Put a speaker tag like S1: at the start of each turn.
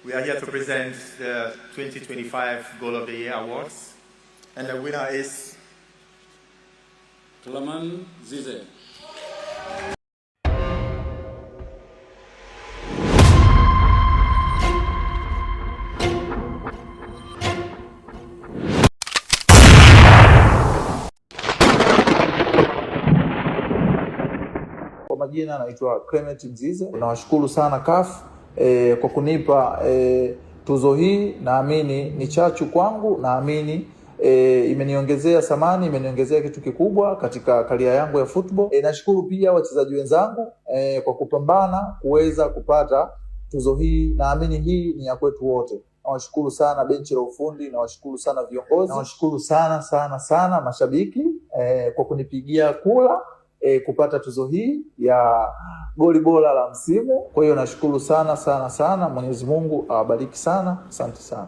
S1: We are here to present the 2025 Goal of the Year Awards. And the winner is
S2: Clement Mzize.
S3: Kwa majina naitwa Clement Mzize. Nawashukuru sana CAF kwa kunipa tuzo hii. Naamini ni chachu kwangu, naamini imeniongezea thamani, imeniongezea kitu kikubwa katika career yangu ya football. Nashukuru pia wachezaji wenzangu kwa kupambana kuweza kupata tuzo hii. Naamini hii ni ya kwetu wote. Nawashukuru sana benchi la ufundi, nawashukuru sana viongozi, nawashukuru sana sana sana mashabiki kwa kunipigia kura kupata tuzo hii ya goli bora la msimu. Kwa hiyo nashukuru sana sana sana, Mwenyezi Mungu awabariki sana, asante sana.